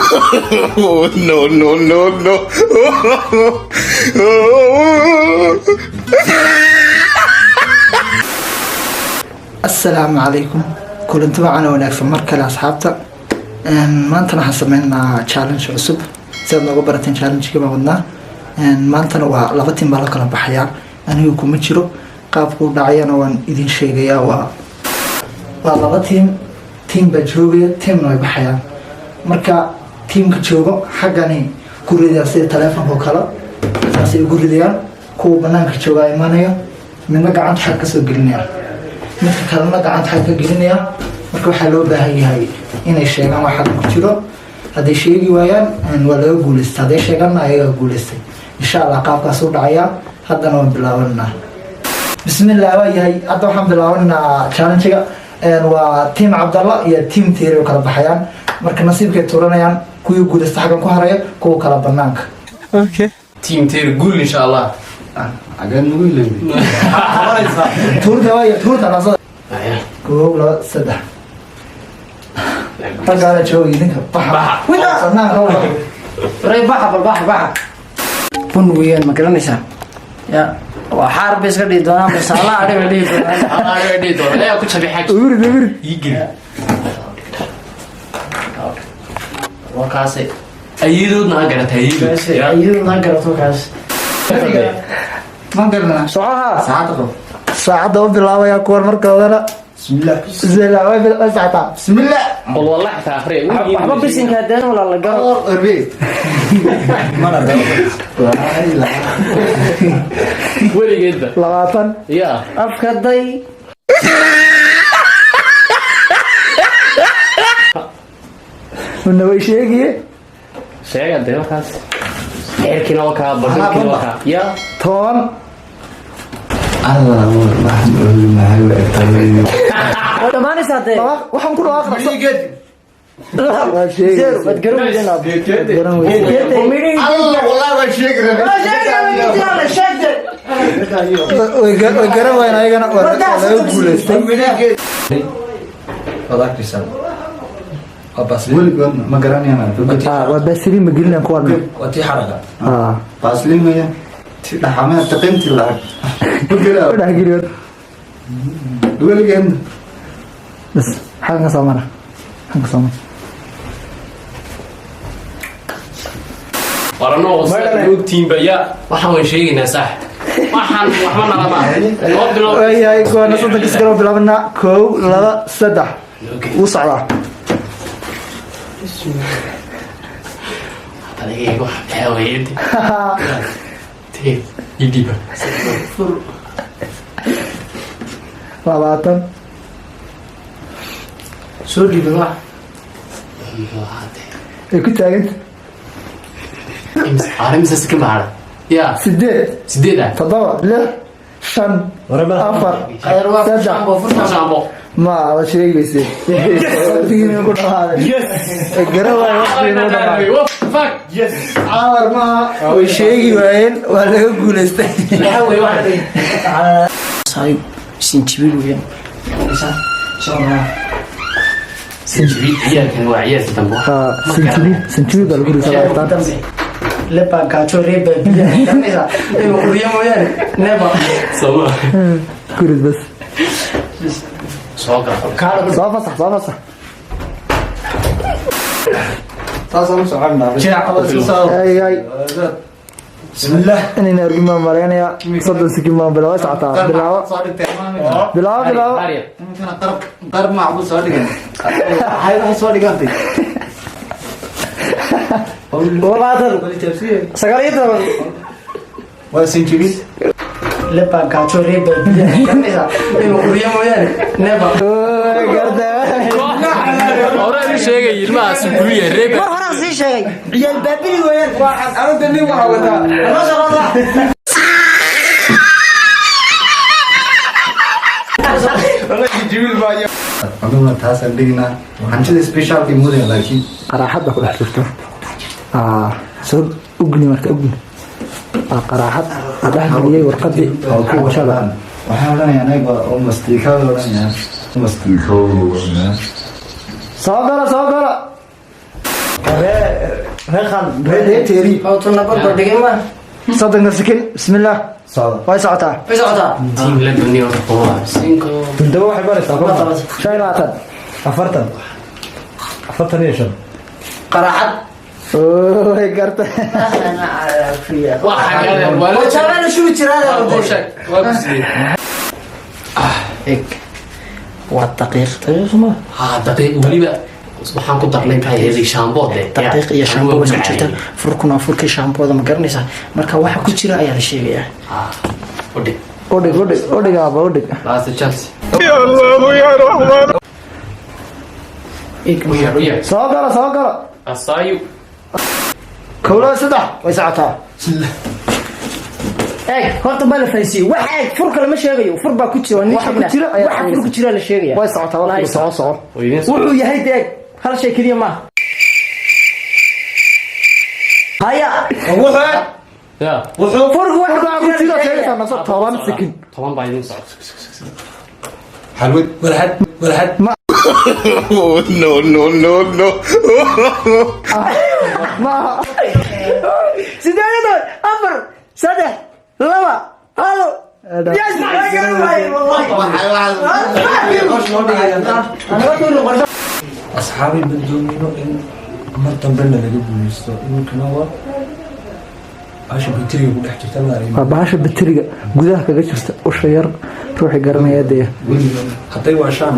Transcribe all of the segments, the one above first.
Oh, no, no, no, no. Asalaamu calaykum, kulanti wacan oo wanaagsan mar kale, asxaabta. Maantana waxaan sameynaa challenge cusub. Sidaad nooga barateen, challenge-ga baan wadnaa. Maantana waa laba team baa la kala baxayaa. Anigu kuma jiro. Qaabkuu dhacayana waan idin sheegayaa. Waa laba team. Team baa joogaya, teamna way baxayaan. Marka teamka joogo xaggani ku ridayaan, sida taleefonka oo kale, saasay ugu ridayaan. Kuwa banaanka joogaa imanaya, midna gacanta xag kasoo gelinaya, midka kalena gacanta xag ka gelinaya. Marka waxaa loo baahan yahay inay sheegaan waxa ku jiro. Hadday sheegi waayaan, waa laga guuleystay. Hadday sheegaanna, ayagaa guuleystay, insha Allah. Qaabkaas u dhacayaa. Haddana waan bilaabanaa. Bismillah. Waa yahay, hadda waxaan bilaabanaa challenge-ga. Waa team Cabdalla iyo team Tiiri u kala baxayaan. Marka nasiibkay tuuranayaan. Kuwii guuleysta xaggan ku haraya, kuwa kala banaanka. Team Teer guul, insha Allah. Xageen nagu ilowday? Tuurta waaya, tuurta nasada. Koow, laba, saddex. Raggaana jooga, idinka baxa. Baxa. Banaanka u baxa. Waray, baxa bal, baxa, baxa. Bun weeyaan, ma garanaysaa? Ya waa xaar bay iska dhihi doonaan, bas Allah adhi bay dhihi doonaan. Allah dhihi doona ayaa ku jabay xaj. Ugurid, ugurid. Ii geli. Waa kaase, ayadoodna ha garatay, ayadood. Iyaduna ha garato kaas. Ma garanaa. Socoha. Saacadda qabo. Saacadda u bilaabaya kuwan markoodana. Bismillah. Bismillah, way socotaa. Bismillah. Qol wallah xitaa akhriya. Waxba bisinka hadeen walaa la garo. Orbe mana rabo. Weligeedba. 20. Ya. Afka day. Una way sheegiye. Sheega dee markaas. Xeerkiina waa kaa, barkiina waa kaa ya. 10. Allah, waxaan oogi maxay u egtahay? Waa dhamaanaysaa dee. Waxaan ku dhawaaqna waa sheegi. Zero waad garan weydeen. Garan weyday. Allah, wallahi waa sheegi rabay. Way garan waayeen ayagana. Waa laga guuleystay. Waad arkaysaa, waa baasliin. Weligood ma garanayaan. Waa baasiliin, ma gelinayan kuwan. Waa tii xaraga. Baasliin maya, ti dhaxamada taqinti lacag Dhexgeliyo. Weligeedna. Bas, xaggan ka soo mara, xaggan ka soo mara. Waranoo ogtiinba ya, waxaan waan sheegaynaa, sax. Waxaan waxba nalama loo bilo. Waayahay, kuwana 30-ka sekond oo bilaabanaa. Kow, laba, saddex, wuu socdaa. Adiga wax maxaa weeye? Tee ii dhiiba. 20. Soo dhiibin wax. Muxuu ahaatee? Ay ku taaganta. Arrimisa sikin baa hadhay ya. Sideed. Sideed ah. Toddoba, lix, shan, afar, saddex. Shaambo. Ma waa sheegayse, waqtigiina ku dhamaaday. Garan waayo, waqtigiina ku dhamaaday. Fuck. Caawar maaha, way sheegi waayeen, waa laga guuleystay. Maxaa weeye wax sayo? Sinjibiil weeyaan. Sinjibiil, ciyaalkan waa ciyaalka dambe. Sinjibiil, sinjibiil baa lagu risaa. Leba gaajo reeba biyaha garanaysaa inuu quriyo mooyaane neba. Sooma. Kurid bas. Soo gal. Soo fasax, soo fasax. Taasaan u soconaa. Ay ay. Bismillah. Inayna argin baan malaynayaa. 30 sikin baan bilaabo. Socotaa, bilaabo, Soo dhigtay. bilaabo, bilaabo. Iminkana qarab qarab macbu soo dhigan, waxay soo dhigantay. 20, 19. Waa sinjibiil. Leba gaajo reeba biyaha garanaysaa inuu quriyo mooyaane neba. Garda. Hore u sheegay ilmahaas guriya reeba. Mar horaan sii sheegay, ciyaal baabili weeyaan. Waxaan anigu nin waxa wataa. Noo soo qaada. Aduna taasaan dhignaa hanjida specialkii mudan, laakiin Qaraaxad baa ku dhex jirto. Soo ugni, marka ugni. Waa qaraaxad la dhex geliyey warqadii xanjada. Waxaan odhanayaa anaga oo mastiikada odhanayaa, mastiikada odhanayaa. Soo gala, soo gala. Reer reer Teeri. Hawtuna barbar dhigay ma. 30-ka second, bismillah. Socda. Way socotaa. Way socotaa. Team London iyo waa cinco. Dundaba waxay baraysaa. 25. 40, 45. Qaraacad. Way garta. Waxa kale waa la Jaamac shubi jiraa. sheeg, waa ku siiyey. Eg. Waa daqiiq tayo suma. Ha, daqiiq weliba waxaan ku darnay, maxay ahayd, shampoo de. Daqiiq iyo shampoo isku jirta. Furkuna waa furkii shampooda, ma garanaysaa? Marka waxa ku jira ayaa la sheegayaa. Udhig. Udhig, udhig, udhig, aaba, udhig. Last chance. Eg. Uya, uya. Soo galo, soo galo. Asaayu. Kow, laba, saddex, way socotaa. Eeg, horta ma la fahansiiyo wax. Eeg, furka lama sheegayo, fur baa ku jira, waa nin Waxa ku sheegnaa. jira ayaa Waxa fur ku sheegaysa. jira la sheegaya. Way socotaa waqtiga, soco, soco. Wuxuu yahay deeg hal shay keliya maaha haya. Ya. Furku waxa Furka ku jira sheegaysaa, naso 10 second. 10 baa idin socota. Xalwad, walxad, walxad. No, no, no, no. Maaha. 18, 4, 3, 2, 1. Yes, waa garan waayey, wallahi. Asxaabi, bandoomino in mar dambena laga guuleysto. Iminkana waa bahasha bateriga ku dhex jirta, maaragtay. Waa bahasha bateriga gudaha kaga jirta, usha yar, ruuxi garanaya dee. Weliba hadday waashaan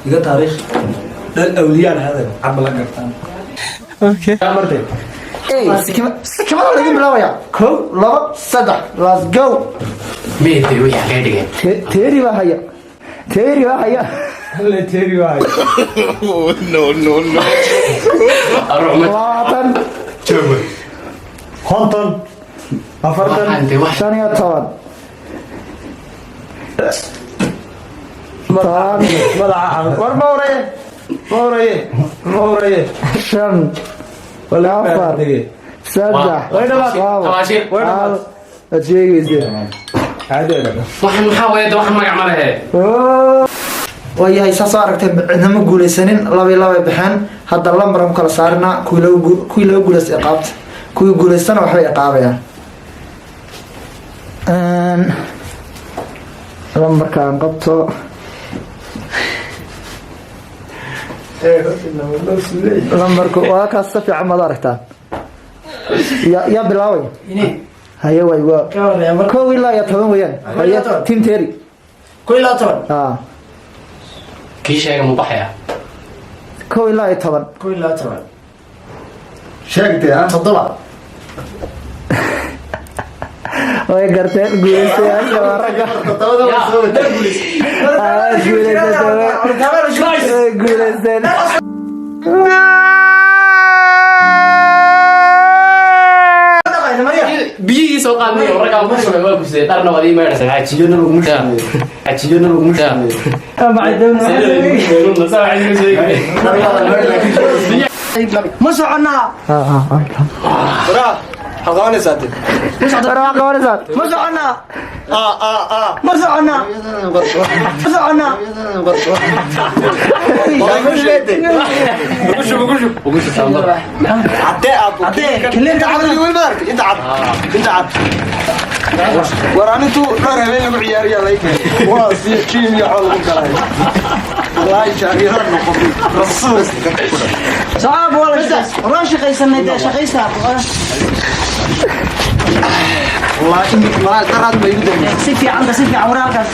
iga taariikh dhal awliyaan hadal cab la gartaan marte. Ey, sikimada laga bilaabaya. Kow, laba, saddex, let's go. Meede way xagee dhigeen? Teeri baa haya, Teeri baa haya. Halle, Teeri waay. No, no, no. Aruux ma 20. 50, 40. Waxaan de wax. 15, 10. Madaxa war, ma oraye, ma oraye, ma oraye. 5, 4, 3, Way dhamaat. 2, Tabaashiir. Way dhamaat. 1. Waad sheegaysaa. Caadi. Waxaan maxaa weeye de, waxaan magac ma lehe. Waayahay, saas oo aragtay, cidnama guuleysanin, laba iyo laba ay baxeen. Hadda lambaran ku kala saarina. Kuwii laga guuleystay iqaabta, kuwii guuleystana waxbay iqaabayaan. Lambarka aan qabto, lambarku waa kaas. Si fiican maad aragtaan. Yaa bilaabay? Haye, waay, waa 1 ilaa 10 weeyaan. Haye, team Terry. 11. Ah. Kii sheega mu baxaya? 1 ilaa 10. 11. Sheegtay ah. 7. Way garteen guuleystayaasha waa ragga. Ah, guuleysteen, way guuleysteen. Biyihii soo qaadnay oo raggaa ku shubay, waa gusay, dharna waad ii maydhasay, xaaji. Jiyona laguma shubeeyo, jiyona laguma shubeeyo. Ma soconnaa? Waraa, waxaad qabanaysaa dee. War, waa qabanaysaa. Ma soconnaa? Ma soconnaa? Ma soconnaa? Caddee aabbo. Kiliinta. Inta cad wey, maaragtay, inta cad, inta cad. War, anintu dhowr habeen lagu ciyaariyaa laga keenay, waa si jiim iyo xool lagu galay. Wallaahi jaariyada noqotay rasuul. Sacaab waa la shaqays, shaqaysanay dee, shaqaysaa. Wallaahi malaa daraad bay igu dambeysay. Si fiican, si fiican, war halkaas.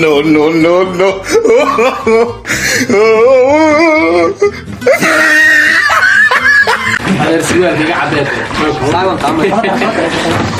No, no, no, no. Adeer, surwaalka iga caddeed.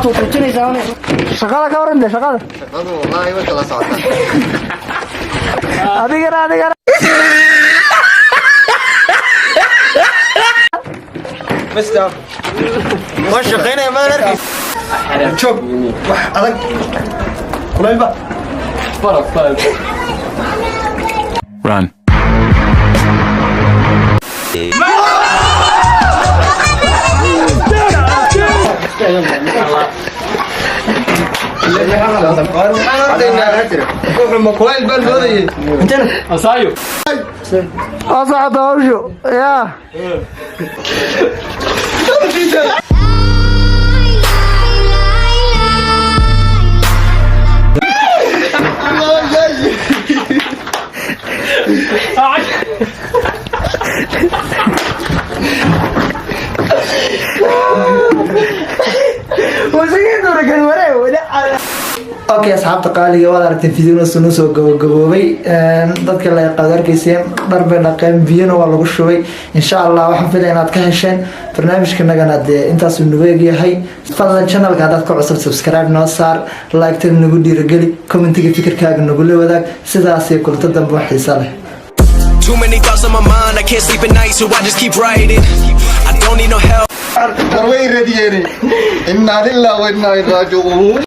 Tuujinaysaa. Shaqada ka waran dee, shaqada? Shaqadu wallaahi way kala socotaa. Adigana, adigana. Waa shaqaynaya, ma arkaysa joog wax adag kulaylba. Faraq, faraq. Run. Wuxuu ma kulayl baan moodayay. Asaayo. Waa socota hawshu yaa. Okay, asxaabta qaaliga, waad aragteen fideona sunu soo gabagaboobay. Dadka la yaqaado arkayseen, dhar bay dhaqeen, biyona waa lagu shubay. Insha Allah waxaan filaya inaad ka hesheen barnaamijkanagana. Dee intaasuu nagu egyahay. Fadlan channelka haddaad ku cusub, subscribe noo saar, like-tan nagu dhiirageli, commentiga fikirkaaga nagula wadaag. Sidaas iyo kulanto dambe oo xiiso leh. Too many thoughts on my mind, I can't sleep at night, so I just keep writing. I don't need no help. War way radiyeen. Innaa lillahi wa innaa ilaihi raaji'uun.